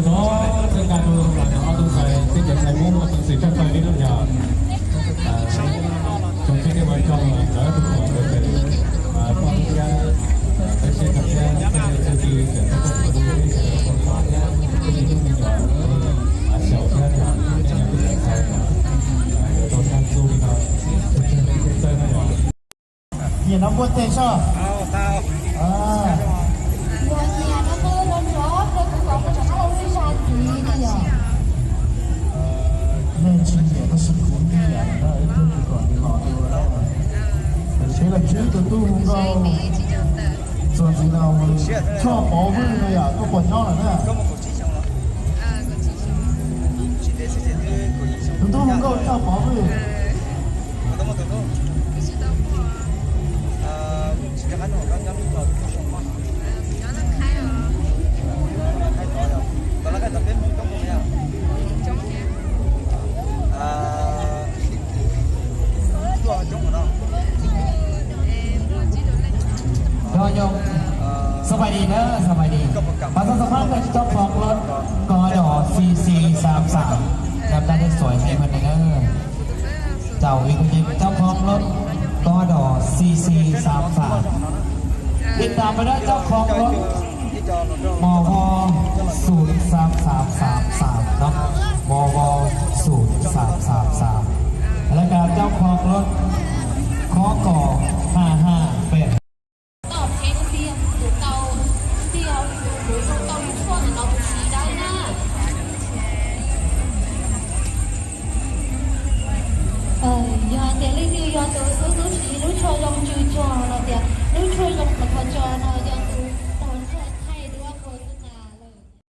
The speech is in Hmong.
Muaj peev rau no, thiab nqa rau ob tug ntxhais thiab cov ntxhais Hmoob ua peev xwm tshaj plaws li lub yog tsoom phooj ywg ua tsaug ntawm tus pom ntawd, poj thiab, peb sib nrog thiab, Nyiam no npuaj teg soj. Yog nyiam no qw los nrov rau kuv kom kuv rov qab los lwj zaj ntxiv li yom. Nej tsis nyiam tab sis kuv nyiam no, ib pliag kuv kom nws los dua. Seb los ntsib tus tub hu nkauj txuas ntxiv no, Choj Pov Vwj no yom, koj puas nyob lawm na? Tus tub hu nkauj Choj Pov Vwj. Nyob nyob, ສະບາຍດີເດີ ສະບາຍດີ. ປະຊາສຳພັນເຖິງເຈົ້າຂອງລົດ ກດ ສີ່ສີ່ສາມສາມ ຈຳໜ້າໄດ້ສວຍໃຫ້ເພິ່ນເດີ. ເຈົ້າອີກຄົນໜຶ່ງ ເຈົ້າຂອງລົດ ກດ ສີ່ສີ່ສາມສາມ ຕິດຕາມໄປເດີເຈົ້າຂອງລົດ ມວ ສູນສາມສາມສາມສາມເນາະ ມວ ສູນສາມສາມສາມ ແລະກະເຈົ້າຂອງລົດ ຄກ ຫ້າຫ້າແປດ Tao thế công ty, tao, công ty, tao, tao, tao, tao, tao, tao, Yog hais tias leej twg yog tus xub xub siv lub tshuaj zoo tsw tsog los tias lub tshuaj zoo